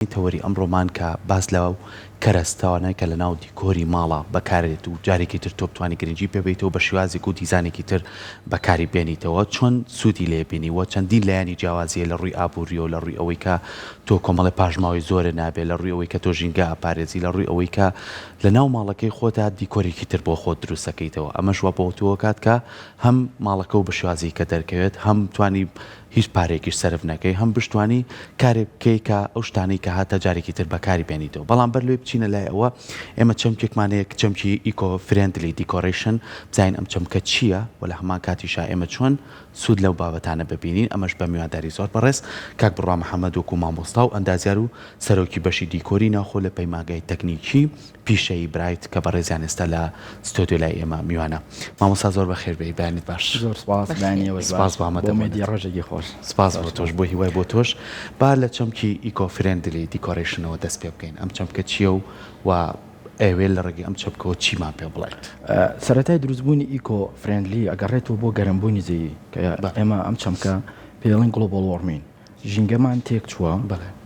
تەوەری ئەمڕۆمان کە باس لە کەرەستانە کە لە ناو دیکۆری ماڵا بەکاردێت و جارێکی تر تۆ بتوانی گرنگی پێ بەیتەوە بە شێوازێک و دیزانێکی تر بەکاری بێنیتەوە چۆن سوودی لێ بینی وە چەندین لایەنی جیاوازیە لە ڕووی ئابووریەوە لە ڕووی ئەوەی کە تۆ کۆمەڵێ پاشماوەی زۆرە نابێ لە ڕووی ئەوەی کە تۆ ژینگە ئەپارێزی لە ڕووی ئەوەی کە لە ناو ماڵەکەی خۆتا دیکۆرێکی تر بۆ خۆت دروست ئەکەیتەوە ئەمەش وا بۆ تۆ ئەکات کە هەم ماڵەکەو بە شێوازی کە دەرکەوێت هەم توانی هیچ پارەیەکیش سەرف نەکەی هەم بشتوانی کارێک بکەی کە ئەو شتانەی کە هاتە جارێکی تر بەکاری بێنیتەوە بەڵام بەر لەوەی بچینە لای ئەوە ئێمە چەمکێکمان هەیە چەمکی eco friendly decoration بزانین ئەم چەمکە چییە و لە هەمان کاتیشا ئێمە چۆن سوود لەو بابەتانە ببینین ئەمەش بە میوانداری زۆر بەڕێز کاک بڕوا محەمەد وەکو مامۆستا و ئەندازیار و سەرۆکی بەشی دیکۆری ناوخۆ لە پەیمانگای تەکنیکی پیشەیی برایت کە بەڕێزیان ئێستا لە ستۆدیۆ لای ئێمە میوانە. مامۆستا زۆر بەخێر بێی بەیانیت باش. زۆر سپاس بەیانی ئێوەش باش. سپاس بۆ ئامادە بوونت. بۆ ئومێدی ڕۆژێکی خۆش. سپاس بۆ تۆش بۆ هیوای بۆ تۆش. با لە چەمکی eco friendly decoration ەوە دەست پێ بکەین ئەم چەمکە چییە و و ئەیەوێ لە ڕێگەی ئەم چەمکەوە چیمان پێ بڵێت؟ سەرەتای دروستبوونی eco friendly ئەگەڕێتەوە بۆ گەرمبوونی زەوی کە ئێمە ئەم چەمکە پێی ئەڵێن global warming. ژینگەمان تێکچووە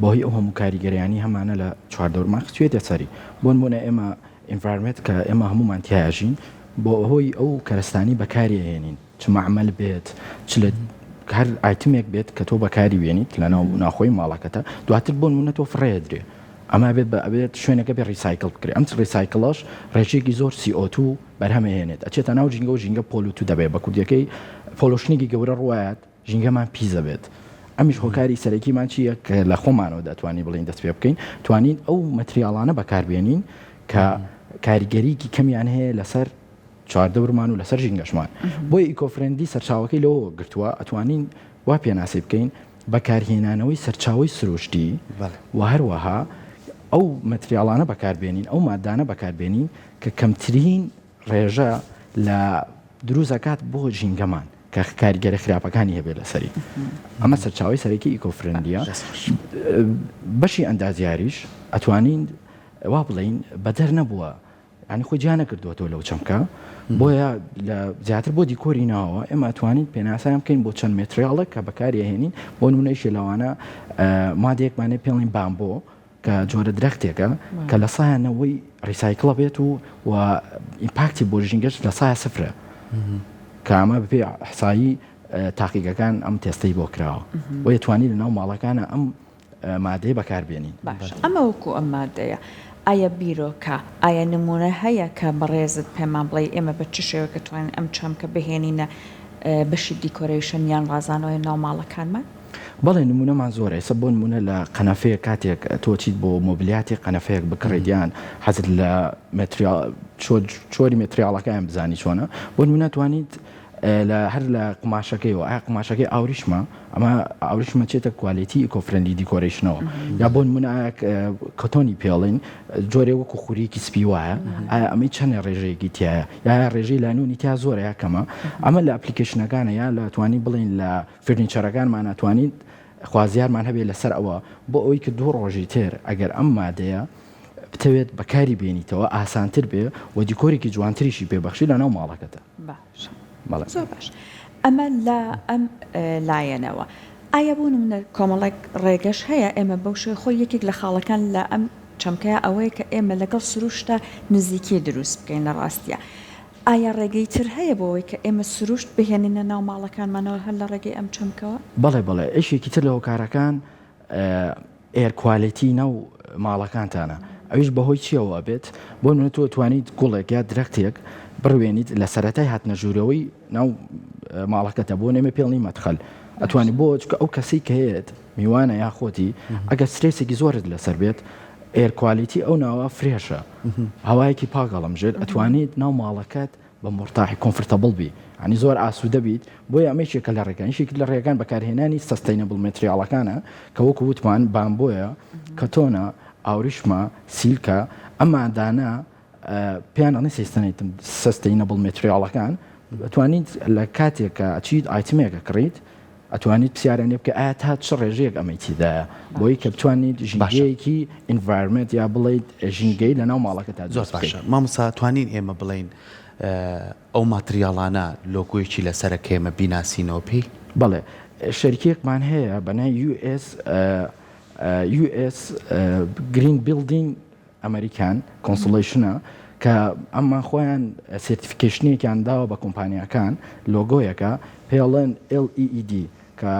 بەهۆی ئەو هەموو کاریگەریانی هەمانە لە چواردەورمان خستوێتە سەری بۆنمونە ئێمە environment کە ئێمە هەمومان تیایا ژین بۆ هۆی ئەو کەرەستانی بەکاری ئەهێنین چ مەعمەل بێت چ لە هەر item ێک بێت کە تۆ بەکاری وێنیت لە ناو ناخۆی ماڵەکەتە دواتر بۆنمونە تۆ فڕێدرێ ئەمە بێت بە ئەبێت شوێنەکە بێ recycle بکرێ ئەم recycle ەش ڕێژەیەکی زۆر CO2 بەرهەمەهێنێت ئەچێتە ناو ژینگە و ژینگە pollute دەبێت بە کوردیەکەی pollution ێکی گەورە ڕوایەت ژینگەمان پیس ئەبێت ئەمیش هۆکاری سەرەکیمان چییە کە لە خۆمانەوە دەتوانین بڵین دەست پێ بکەین توانین ئەو material انە بەکاربێنین کە کاریگەریکی کەمیان هەیە لەسەر چواردەورمان و لەسەر ژینگەشمان بۆی eco-friendly سەرچاوەکەی لەوە گرتووە ئەتوانین وا پێناسی بکەین بەکارهێنانەوەی سەرچاوی سروشتی و هەروەها ئەو material انە بەکاربێنین ئەو مادانە بەکاربێنین کە کەمترین ڕێژە لە دروست ئەکات بۆ ژینگەمان کە کاریگەرە خراپەکانی هەبێت لەسەری ئەمە سەرچاوی سەرەکی eco-friendly یە بەشی ئەندازیاریش ئەتوانین وا بڵین بەدەر نەبووە ینی خۆی جیا نەکردووەتەوە لەو چەمکە بۆیە لە زیاتر بۆ دیکۆری ناوە ئێمە توانین پێناسەیان بکەین بۆ چەند material ێک کە بەکاری هێنین بۆ نمونەیشی لەوانە مادەیەکمانێ پێڵین بامبۆ کە جۆرە درەختێکە کە لە سایە نەوەی recycle ە بێت و و impact ی بۆ ژینگەش لە سایە سفرە کە ئەمە بەپێی ئەحسایی تاقیگەکان ئەم تێستەی بۆ کراوە بۆیە توانی لە ناو ماڵەکانە ئەم مادەیە بەکاربێنین. باش ئەمە وەکو ئەم مادەیە ئایا بیرۆکە ئایا نمونە هەیە کە بەڕێزت پێمان بڵێی ئێمە بە چ شێوەیەک ئەتوانین ئەم چەمکە بهێنینە بەشی decoration یان ڕازانەوەی ناو ماڵەکانمان؟ بەڵێ نمونەمان زۆرە ئێستا بۆ نمونە لە قەنەفەیەک کاتێک تۆ چیت بۆ مۆبلیاتی قەنەفەیەک بکڕیت یان حەزت لە material چۆری material ەکەیان بزانی چۆنە بۆ نمونە توانیت لە هەر لە قوماشەکەیەوە ئایا قوماشەکەی ئاوریشمە ئەمە ئاوریشمە چێتە quality eco-friendly decoration ەوە یا بۆ نمونە ئایا cotton ی پێڵین جۆرێ وەکو خوریەکی سپی وایە ئایا ئەمەی چەندە ڕێژەیەکی تایە یا ڕێژەی لاینۆنی تیا زۆرە یا کەمە ئەمە لە application ەکانە یا لە توانی بڵین لە furniture ەکانمان ئەتوانیت خوازیارمان هەبێت لەسەر ئەوە بۆ ئەوەی کە دوو ڕۆژی تر ئەگەر ئەم مادەیە بتەوێت بەکاری بێنیتەوە ئاسانتر بێ و دیکۆرێکی جوانتریشی پێ بەخشی لەناو ماڵەکەتە. باشە زۆر باش ئەمە لە ئەم لایەنەوە ئایا بۆ نمونە کۆمەڵێک ڕێگەش هەیە ئێمە بەو شێوە خۆی یەکێک لە خاڵەکان لە ئەم چەمکەیە ئەوەیە کە ئێمە لەگەڵ سروشتا نزیکی دروست بکەین لە ڕاستیا ئایا ڕێگەی تر هەیە بۆ ئەوەی کە ئێمە سروشت بهێنینە ناو ماڵەکانمانەوە هەر لە ڕێگەی ئەم چەمکەوە؟ بەڵێ بەڵێ یەکێکی تر لە هۆکارەکان air quality ناو ماڵەکانتانە ئەویش بەهۆی چیەوە ئەبێت بۆ نمونە تۆ توانیت گوڵێک یا درەختێک بڕوێنیت لە سەرەتای هاتنە ژوورەوەی ناو ماڵەکەتە بۆ نێمە پێڵنی مەدخەل ئەتوانی بۆ چکە ئەو کەسەی کە هەیەت میوانە یا خۆتی ئەگەر سترێسێکی زۆرت لەسەر بێت air quality ئەو ناوە fresh ە هەوایەکی پاک هەڵەمژێت ئەتوانیت ناو ماڵەکەت بە مورتاحی comfortable بی ینی زۆر ئاسوودە بیت بۆیە ئەمە یەکێکە لە ڕێگان یەکێک لە ڕێگان بەکارهێنانی sustainable material ەکانە کە وەکو وتمان bamboo یە cotton ە ئاوریشمە silk ە ئەم مادانە پێیان ئەڵێن sustainable material ەکان ئەتوانیت لە کاتێک کە ئەچیت item ێک ئەکڕیت ئەتوانیت پرسیاریان لێ بکەی ئایا تا چ ڕێژەیەک ئەمەی تیدایە بۆی کە بتوانیت ژینگەیەکی environment یا بڵێیت ژینگەی لەناو ماڵەکەتا زۆر دروست بکەیت. باشە مامۆستا توانین ئێمە بڵێین ئەو material انە لۆگۆیەکی لەسەرە کە ئێمە بیناسینەوە پێی؟ بەڵێ شەریکەیەکمان هەیە بە ناوی US. US Green Building American Constellation ە کە ئەمان خۆیان certification ێکیان داوە بە کۆمپانیاکان لۆگۆیەکە پێڵێن LEED کە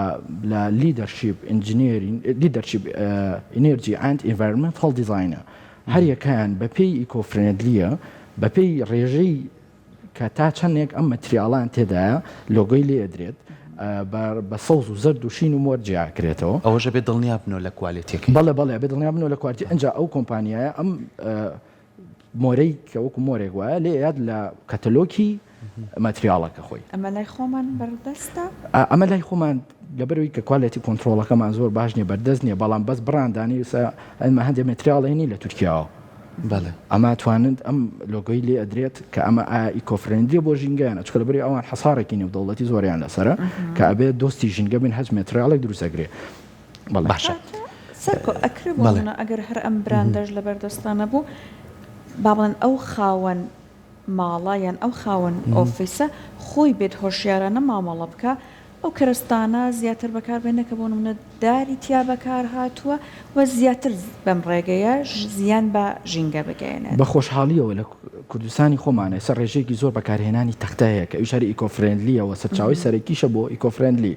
لە Leadership Engineering Leadership Energy and Environmental Design ە هەریەکەیان بەپێی eco friendly یە بەپێی ڕێژەی کە تا چەندێک ئەم مەتریاڵان تێدایە لۆگۆی لێ ئەدرێت بە سەوز و زەرد و شین و مۆر جیا ئەکرێتەوە. ئەوەش ئەبێ دڵنیا بنەوە لە quality ەکەی. بەڵێ بەڵێ ئەبێ دڵنیا بنەوە لە quality ئینجا ئەو کۆمپانیایە ئەم مۆرەی کە وەکو مۆرێک وایە لێ ئەیات لە کەتەلۆکی ماتریاڵەکە خۆی. ئەمە لای خۆمان بەردەستە؟ ئەمە لای خۆمان لەبەرئەوەی کە quality control ەکەمان زۆر باش نیە بەردەست نیە بەڵام بەس بڕاندانی ئێستا ئێمە هەندێ مەتریاڵ هێنین لە تورکیاوە بەڵێ. ئەمە توانند ئەم لۆگۆی لێ ئەدرێت کە ئەمە ئایا eco friendly یە بۆ ژینگە یان نا چونکە لەبەرئەوەی ئەوان حەسارێکی نێودەوڵەتی زۆریان لەسەرە کە ئەبێ دۆستی ژینگە بن هەچ مەتریاڵێک دروست ئەکرێ بەڵێ. باشە. سەرکۆ ئەکرێ بۆ نمونە ئەگەر هەر ئەم براندەش لەبەردەستا نەبوو با بڵێن ئەو خاوەن ماڵە یان ئەو خاوەن ئۆفیسە خۆی بێت هۆشیارانە مامەڵە بکا ئەو کەرەستانە زیاتر بەکار بێنە کە بۆ نمونە داری تیا بەکار هاتووە و زیاتر بەم ڕێگەیە زیان بە ژینگە بگەیەنێت. بە خۆشحاڵیەوە لە کوردستانی خۆمان ئێستا ڕێژەیەکی زۆر بەکارهێنانی تەختە هەیە کە ئەویش هەر eco friendly یە و سەرچاوەی سەرەکیشە بۆ eco friendly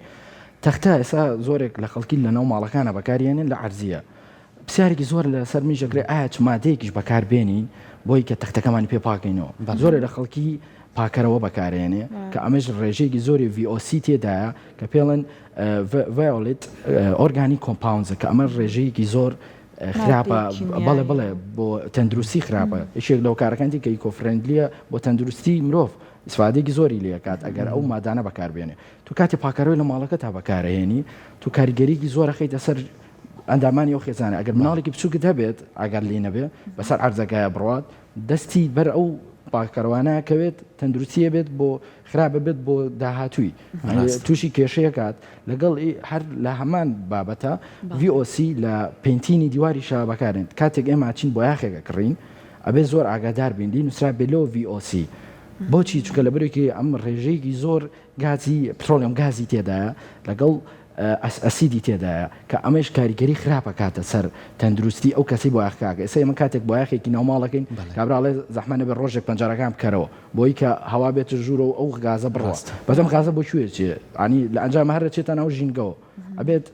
تەختە ئێستا زۆرێک لە خەڵکی لەناو ماڵەکانە بەکاریێنن لە عەرزیە پرسیارێکی زۆر لەسەر منیش دەکرێت ئایا چ مادەیەکیش بەکار بێنین بۆی کە تەختەکەمانی پێ پاکەینەوە زۆرێ لە خەڵکی پاکەرەوە بەکارێنێ کە ئەمەش ڕێژەیەکی زۆری VOC تێدایە کە پێڵێن volatile organic compounds کە ئەمە ڕێژەیەکی زۆر خراپە بەڵێ بڵێ بۆ تەندروستی خراپە یەکێک لەو کارەکانی کە eco friendly یە بۆ تەندروستی مرۆڤ ئیسفادێکی زۆری لەکات ئەگەر ئەو مادانە بەکاربێنێ تو کاتی پاکەرەوەی لە ماڵەکە تا بەکارهێنی تو کاریگەریکی زۆرەخەیتە سەر ئەندامانی ئەو خێزانە ئەگەر مناڵێکی بچووکت هەبێت ئاگات لێی نەبێ بەسەر عەرزەکەیا بڕوات دەستی بەر ئەو پاککەرەوانە کەوێت تەندروستیە بێت بۆ خراپە بێت بۆ داهاتووی تووشی کێشەیەکات لەگەڵ هەر لە هەمان بابەتە VOC لە painting ی دیواریشە بەکارێن کاتێک ئێمە چین بۆیاخێکە کڕین ئەبێ زۆر ئاگادار بین لی نووسرا بێ لۆ VOC بۆچی چونکە لە بەرێکی ئەم ڕێژەیەکی زۆر گازی پترۆلیۆم گازی تێدایە لەگەڵ ئەسیدی تێدایە کە ئەمەیش کاریگەری خراپ ئەکاتە سەر تەندروستی ئەو کەسەی بۆیاخەکە ئەکا. ئێستا ئێمە کاتێک بۆیاخێکی ناو ماڵ ئەکەین کابرا ئەڵێ زەحمەت نەبێ ڕۆژێک پەنجەرەکان بکەرەوە بۆی کە هەوا بێتە ژوورەوە و ئەو غازە بڕوا. بەس ئەم غازە بۆ کوێ ئەچێ؟ یانی لە ئەنجاما هەر ئەچێتە ناو ژینگەوە. ئەبێت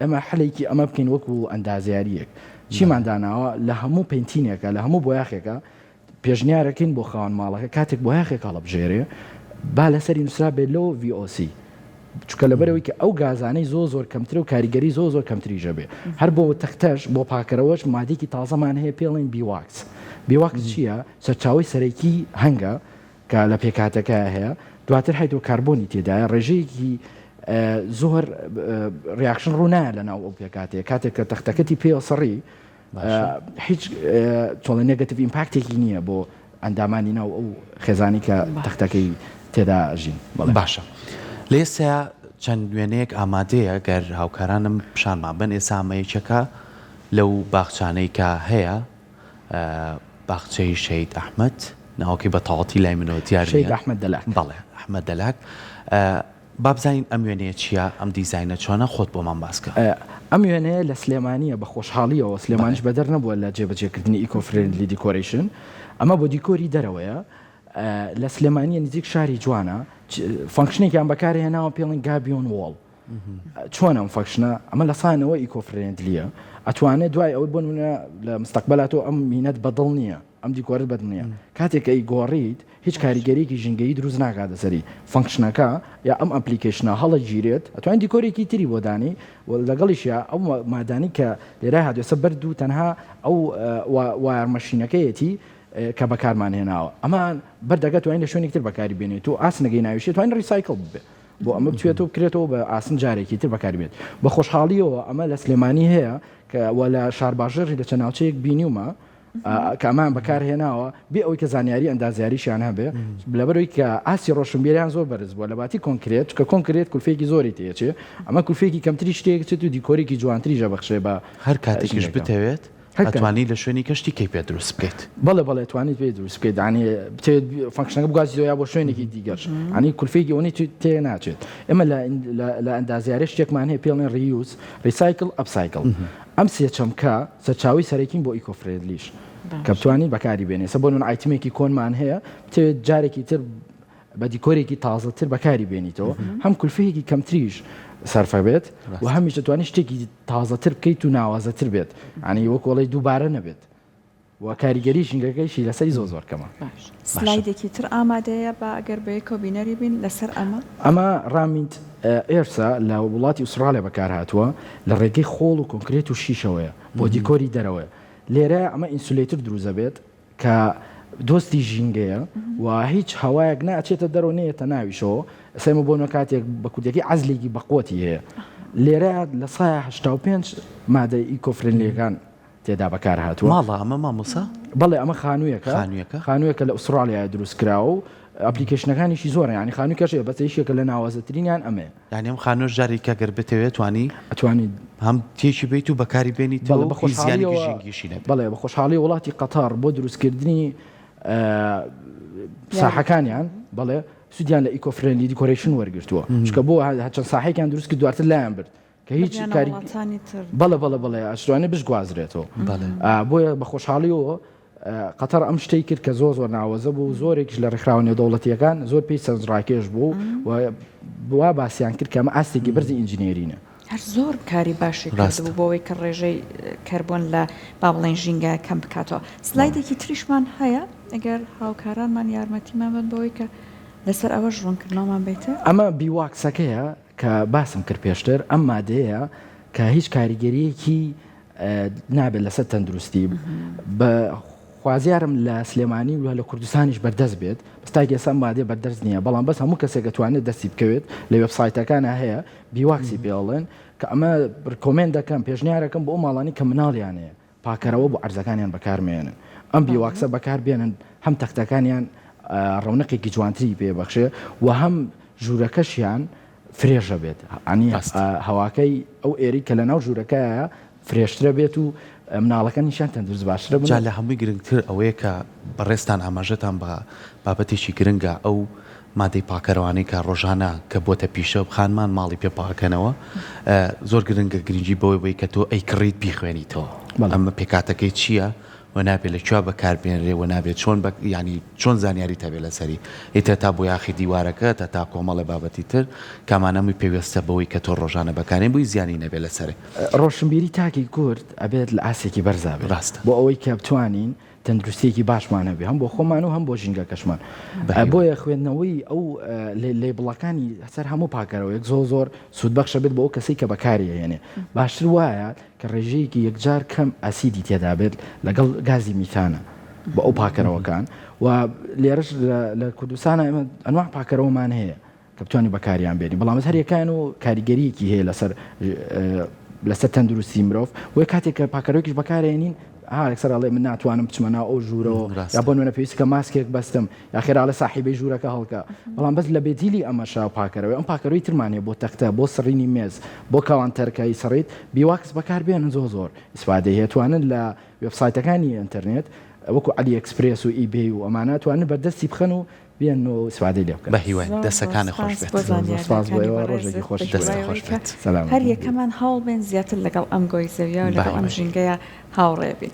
ئێمە حەلێکی ئەمە بکەین وەکوو ئەندازیارییەک. چیمان داناوە؟ لە هەموو painting ێکا، لە هەموو بۆیاخێکا پێشنیارەکەین بۆ خاوەن ماڵەکە کاتێک بۆیاخێک هەڵەبژێرێ با لەسەری نووسرابێ low VOC چونکە لەبەرەوەی کە ئەو گازانەی زۆر زۆر کەمترە و کاریگەری زۆر زۆر کەمتریش ئەبێ هەر بۆ تەختەش بۆ پاکەرەوەش مادەیەکی تازەمان هەیە پێڵێن beeswax beeswax چییە سەرچاوەی سەرەکی هەنگە کە لە پێکهاتەکە هەیە دواتر هایدرۆکاربۆنی تێدایە ڕێژەیەکی زۆر reaction ڕوونایە لە ناو ئەو پێکهاتەیە کاتێک کە تەختەکەتی پێ سڕی هیچ چۆڵە negative impact ێکی نییە بۆ ئەندامانی ناو ئەو خێزانی کە تەختەکەی تێدا ژین. باشە لە ئێستا چەند وێنەیەک ئامادەیە گەر هاوکارانم پیشانمان بن ئێستا ئەمە یەکێکە لەو باخچانەی کە هەیە باخچەی شەهید ئەحمەد ناوەکەی بە تەواوەتی لای منەوە دیار نییە شەهید ئەحمەد دەلاک بەڵێ ئەحمەد دەلاک با بزانین ئەم وێنەیە چییە، ئەم دیزاینە چۆنە، خۆت بۆمان باس کە. ئەم وێنەیە لە سلێمانییە، بە خۆشحاڵییەوە سلێمانیش بەدەر نەبووە لە جێبەجێکردنی eco friendly decoration، ئەمە بۆ دیکۆری دەرەوەیە لە سلێمانییە نزیک شاری جوانە، function ێکیان بەکارهێناوە پێڵێن gabion wall. چۆن ئەم function ە؟ ئەمە لە سانەوە eco friendly یە، ئەتوانێت دوای ئەوەی بۆ نمونە لە مستەقبەلا تۆ ئەم مینەت بەدڵ نییە، ئەم دیکۆرت بەدڵ نییە، کاتێک کە ئەیگۆڕیت هیچ کاریگەریەکی ژینگەیی دروست ناکاتە سەری function ەکە یا ئەم application ە هەڵەگیرێت ئەتوانی دیکۆرێکی تری بۆ دانی و لەگەڵیشیا ئەو مادانی کە لێرە هاتوێسە بەرد و تەنها ئەو wire machine ەکەیەتی کە بەکارمان هێناوە ئەمە بەردەکە توانین لە شوێنێک تر بەکاری بێنێت و ئاسنەکەی ناویشێت توانین recycle ببێ بۆ ئەمە بچێتەوە بکرێتەوە بە ئاسن جارێکی تر بەکاری بێت بە خۆشحاڵیەوە ئەمە لە سلێمانی هەیە کە وە لە شارباژێڕی لە چەند ناوچەیەک بینیومە کە ئەمەیان بەکار هێناوە بێ ئەوەی کە زانیاری ئەندازیاریشیان هەبێ لەبەرەوەی کە ئاستی ڕۆشنبیریان زۆر بەرز بووە لە باتی کۆنکرێت چونکە کۆنکرێت کولفەیەکی زۆری تێچێ ئەمە کولفەیەکی کەمتری شتێک چێت و دیکۆرێکی جوانتریش ئەبەخشێ بە هەر کاتێکیش بتەوێت. ئەتوانی لە شوێنی کەشتی کەی پێ دروست بکەیت. بەڵێ بەڵێ توانیت پێی دروست بکەیت ینی بتەوێت function ەکە بگوازیتەوە یا بۆ شوێنێکی دیگەش ینی کولفەیەکی ئەوەنەی تێ ناچێت ئێمە لە ئەندازیاری شتێکمان هەیە پێڵێن reuse recycle upcycle ئەم سێ چەمکە سەرچاوی سەرەکین بۆ eco friendly ش کە بتوانین بەکاری بێنێ سە بۆ من item ێکی کۆنمان هەیە بتەوێت جارێکی تر بە دیکۆرێکی تازەتر بەکاری بێنیتەوە هەم کولفەیەکی کەمتریش سەرفە بێت و هەمیش دەتوانانی شتێکی تازەتر بکەیت و ناوازەتر بێت ینی وەکۆڵی دووبارە نەبێت و کاریگەری ژینگەکەیشی لەسەری زۆر زۆر کەمە. باش سلایدێکی تر ئامادەیە با ئەگەر بەیەکەوە بینەری بین لەسەر ئەمە. ئەمە rammed earth ە لە وڵاتی ئوستڕاڵیا بەکارهاتووە لە ڕێگەی خۆڵ و کۆنکرێت و شیشەوەیە بۆ دیکۆری دەرەوەیە لێرە ئەمە insulator دروست دەبێت کە دۆستی ژینگەیە و هیچ هەوایەک ناچێتە دەرەوە نەیەتە ناویشەوە ئێستا ئێمە بۆ نمونە کاتێک بە کوردیەکەی عەزلێکی بەقوەتی هەیە لێرە لە سایە 85 مادە eco friendly ەکان تێدا بەکار هاتووە. ماڵە ئەمە مامۆستا؟ بەڵێ ئەمە خانوویەکە. خانوویەکە. خانوویەکە لە ئوستڕاڵیایە دروست کراوە و application ەکانیشی زۆرن یانی خانووی کەش هەیە بەس یەکێکە لە ناوازەترینیان ئەمەیە. یانی ئەم خانووەش جارێکی کە گەر بتەوێت توانی. ئەتوانی. هەم تێکی بەیت و بەکاری بێنیتەوە بەڵێ و هیچ زیانێکی بەخۆشحاڵیەوە ژینگیشی نەبێت. بەڵێ بە خۆشحاڵی وڵاتی قەتەڕ بۆ دروستکردنی ساحەکانیان بەڵێ سوودیان لە eco friendly decoration وەرگرتووە چونکە بۆ هەرچەند ساحەیەکیان دروست کرد دواتر لایان برد کە هیچ کاری بەڵێ بەڵێ بەڵێ ئەشتوانێ بشگوازرێتەوە بۆیە بە خۆشحاڵیەوە قەتەر ئەم شتەی کرد کە زۆر زۆر ناوەزە بوو زۆرێکیش لە ڕێکخراوە نێودەوڵەتیەکان زۆر پێی سەرنجڕاکێش بوو و وا باسیان کرد کە ئەمە ئاستێکی بەرزی engineering ە. هەر زۆر کاری باشی کردبوو بۆ ئەوەی کە ڕێژەی کەربۆن لە با بڵێین ژینگە کەم بکاتەوە. سلایدێکی تریشمان هەیە ئەگەر هاوکارانمان یارمەتیمان بن بۆ ئەوەی کە لەسەر ئەوەش ڕوونکردنەوەمان بێتێ. ئەمە bee wax ەکەیە کە باسم کرد پێشتر ئەم مادەیە کە هیچ کاریگەریەکی نابێت لەسەر تەندروستی بە خوازیارم لە سلێمانی و لە کوردستانیش بەردەست بێت بەس تاکە ئێستا ئەم مادەیە بەردەست نییە بەڵام بەس هەموو کەسێک دەتوانێت دەستی بکەوێت لە وێبسایتەکانە هەیە bee wax ی پێڵێن کە ئەمە recommend دەکەم پێشنیارەکەم بۆ ئەو ماڵانی کە مناڵیان هەیە پاکەرەوە بۆ عەرزەکانیان بەکارمێنن ئەم bee wax ە بەکاربێنن هەم تەختەکانیان ڕەونەقێکی جوانتری پێ بەخشێ و هەم ژوورەکەشیان fresh ە بێت عنی هەواکەی ئەو air ی کە لە ناو ژوورەکەیە fresh ترە بێت و مناڵەکانیشیان تەندروست باشترە بن. جا لە هەمووی گرنگتر ئەوەیە کە بەڕێزتان ئاماژەتان بە بابەتێکی گرنگە ئەو مادەی پاکەرەوانەی کە ڕۆژانە کە بۆتە پیشە خانمان ماڵی پێ پاکەنەوە زۆر گرنگە گرنگی بەوەی بەی کە تۆ ئەیکڕیت بیخوێنیتەوە ئەمە پێکاتەکەی چییە و نابێت لە کوێ بەکاربێنرێ و نابێت چۆن بە یانی چۆن زانیاریت هەبێت لەسەری ئیتر تا بۆیاخی دیوارەکە تا تا کۆمەڵێ بابەتی تر کامانە هەمووی پێوێستە بەوەی کە تۆ ڕۆژانە بەکارێن بۆی زیانی نەبێت لەسەرێ. ڕۆشنبیری تاکی کورد ئەبێت لە ئاستێکی بەرزا بێت ڕاستە. بۆ ئەوەی کە بتوانین تەندروستیەکی باشمان هەبێ هەم بۆ خۆمان و هەم بۆ ژینگەکەشمان بۆیە خوێندنەوەی ئەو label ەکانی سەر هەموو پاکەرەوەیەک زۆر زۆر سوودبەخشە بێت بۆ ئەو کەسەی کە بەکاری ئەهێنێ باشتر وایە کە ڕێژەیەکی یەکجار کەم ئەسیدی تێدا بێت لەگەڵ گازی میتانە بۆ ئەو پاکەرەوەکان و لێرەش لە کوردستانە ئێمە ئەنواع پاکەرەوەمان هەیە کە بتوانی بەکاریان بێنی بەڵام هەر یەکەیان و کاریگەریەکی هەیە لەسەر لەسەر تەندروستی مرۆڤ بۆیە کاتێک کە پاکەرەوەیەکیش بەکارێنین ها یەکسەر ئەڵێ من ناتوانم بچمە ناو ئەو ژوورەوە یا بۆ نمونە پێویستە کە ماسکێک بەستم یا خێرا ئەڵێ ساحیبەی ژوورەکە هەڵکە بەڵام بەس لە بێدیلی ئەمەشا پاکەرەوەی ئەم پاکەرەوەی ترمان هەیە بۆ تەختە بۆ سڕینی مێز بۆ counter ەکەی سڕیت bee wax بەکاربێنن زۆر زۆر ئیسفادەی هەیە توانن لە وێبسایتەکانی ئینتەرنێت وەکو عەلی ئێکسپرێس و ئیبەی و ئەمانە توانن بەردەستی بخەن و بێن و ئیسفادەی لێ بکەن. بەهیواین زۆر زۆر دەسەکانت خۆش سپاس بێت. بۆ زۆر زۆر سپاس بۆ زانیاریەکانی ئێوە ڕۆژێکی بەڕێزت خۆشت بە بۆ دەستت هیوای ئێوە خۆش ئەوەی کە بێت. سەلامەت هەر بن. یەکەمان هەوڵ بێن زیاتر لەگەڵ ئەم گۆی زەویە و لەگەڵ ئەم بەهیوای. ژینگەیە هاوڕێ بین.